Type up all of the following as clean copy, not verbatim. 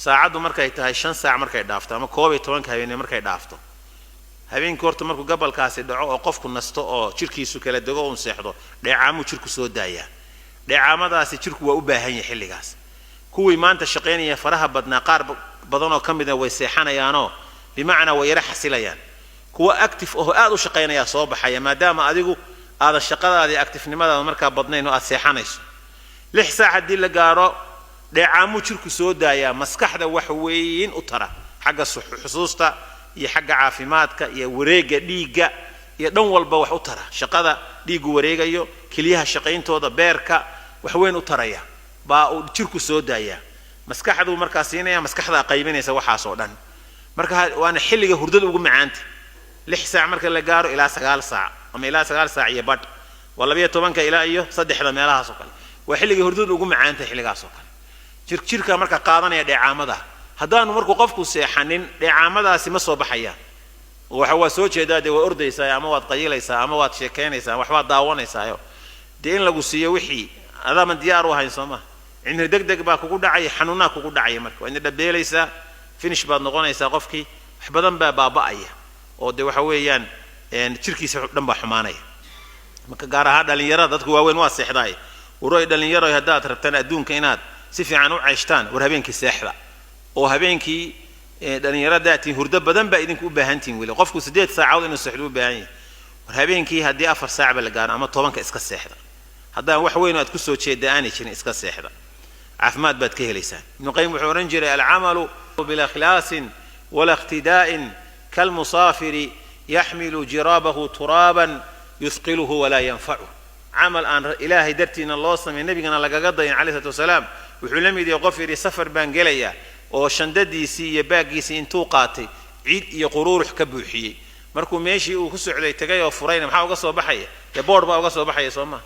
Saacaddu markay tahay 5 saac markay dhaafto ama 11-ka habeenimo markay dhaafto, habeenkii horta markuu gabalkaasi dhaco oo qofku nasto oo jirkiisu kala dego, uun seexdo, dheecaamuu jirku soo daayaa. Dheecaamadaasi jirku waa u baahan yahay xilligaas. Kuwii maanta shaqaynaya faraha badnaa, qaar badanoo ka mida way seexanayaanoo, bimacnaa, way yara xasilayaan. Kuwa active oo aad u shaqaynayaa soo baxaya, maadaama adigu aadan shaqadaadii activenimadaada markaa badnayn oo aad seexanayso. 6 saac haddii la gaaro, dheecaamuu jirku soo daayaa, maskaxda wax weyn u tara xagga xusuusta iyo xagga caafimaadka iyo wareegga dhiigga iyo dhan walba wax u tara, shaqada dhiiggu wareegayo, keliyaha shaqayntooda, beerka wax weyn u taraya baa uu jirku soo daayaa. Maskaxduu markaa siinaya, maskaxdaa qaybinaysa waxaas oo dhan. Marka waana xilliga hurdada ugu macaanta, 6 saac marka la gaaro ilaa 9 saac ama ilaa 9 saac iyo badh, waa 12-ka ilaa iyo 3-da, meelahaas oo kale waa xilliga hurdada ugu macaanta. Xilligaas oo kale jirka marka qaadanaya dheecaamada. Haddaanu markuu qofku seexanin, dheecaamadaasi ma soo baxayaan. Waxa waa soo jeedaa, dee waa ordaysaa ama waad qayilaysaa ama waad sheekaynaysaa, waxbaad daawanaysaayo, dee in lagu siiyo wixii adaaman diyaar u ahayn, soo maha? Cimri deg deg baa kugu dhacaya, xanuunaa kugu dhacaya. Marka waa ina dhabeelaysaa, finish baad noqonaysaa. Qofkii wax badan baa baaba'aya oo dee waxa weeyaan jirkiisa dhan baa xumaanaya. Marka gaar ahaan dhallinyarada, dadku waaweyn waa seexdaay. Waroy dhallinyaro, haddaad rabtaan adduunka inaad si fiican u ceyshtaan, war habeenkii seexda oo habeenkii dhallinyaradaad hurdo badan baa idinku u baahantihin. Weli qofku 8 saacadood inuu seexdo u baahan yahay. War habeenkii haddii 4 saacba la gaaro ama 10-ka, iska seexda. Haddaan wax weyn aad ku soo jeeda aanay jirin, iska seexda, caafimaad baad ka helaysaan. Ibnu Qayim wuxuu odhan jiray: "العمل بلا إخلاص ولا اقتداء كالمسافر يحمل جرابه ترابا يثقله ولا ينفعه." Camal aan Ilaahay dartiina loo samay, Nebigana lagaga dayin calayhi salaatu wasalaam, wuxuu la mid yahay qof yidhi safar baan gelayaa, oo shandadiisii iyo baaggiisii intuu qaatay ciid iyo quruurux ka buuxiyey. Markuu meeshii uu ku socday tegay oo furayna, maxaa uga soo baxaya? Dee boodh baa uga soo baxaya, soo maa?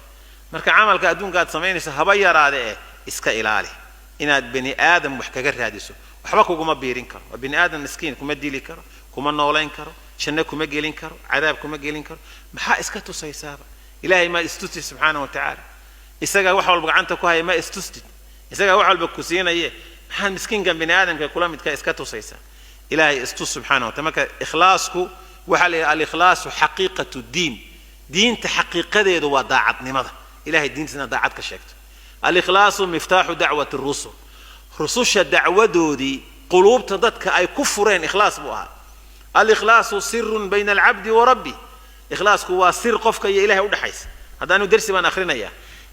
Marka camalka adduunka aad samaynayso haba yaraade eh, iska ilaali inaad bani aadam wax kaga raadiso. Waxba kuguma biirin karo, waa bani aadam miskiin. Kuma dili karo, kuma noolayn karo, janno kuma gelin karo, cadaab kuma gelin karo. Maxaa iska tusaysaaba? Ilaahay maa istustid subxaana wa tacaala? Isagaa wax walba gacanta ku haya, ma istustid? Isagaa wax walba ku siinaye, maxaad miskiinkan bani aadamka kula midka iska tusaysaa? Ilaahay istus subxaana wa taala. Marka ikhlaasku waxaa la yidhaha الإخلاص حقيقة الدين. Diinta xaqiiqadeedu waa daacadnimada, Ilahay diintiisna daacad ka sheegto. الإخلاص مفتاح دعوة الرسل. Rususha dacwadoodii quluubta dadka ay ku fureen ikhlaas buu ahaa. الإخلاص سر بين العبد وربه. Ikhlaasku waa sir qofka iyo Ilahay udhexaysa. Haddaanu dersi baan akhrinayaa,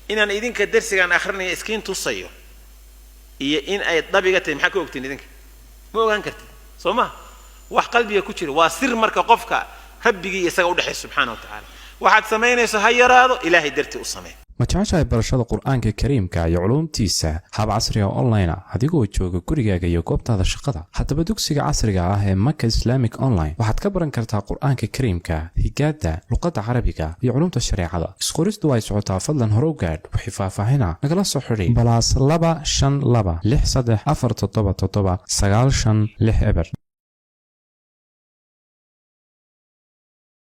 inaan idinka dersigaan akhrinaya iskiin tusayo iyo in ay dhabiga tahay, maxaa ka ogtiin idinka? Ma ogaan kartid, soo ma? Wax qalbiga ku jira waa sir. Marka qofka Rabbigii isaga udhexaysa subxaana wa tacaala, waxaad samaynayso ha yaraado, Ilaahay dartii u samee. Ma jeceshahay barashada Qur-aanka Kariimka iyo culuumtiisa hab casriga online ah, adigoo jooga gurigaaga iyo goobtaada shaqada? Haddaba dugsiga casriga ah ee Maka Islamic Online waxaad ka baran kartaa Qur-aanka Kariimka, higaada, luqadda Carabiga iyo culumta shareecada. Isqoristu ay socotaa, fadlan horow gaadh. Wixii faahfaahina nagala soo xidhi +252 634 777 956 0.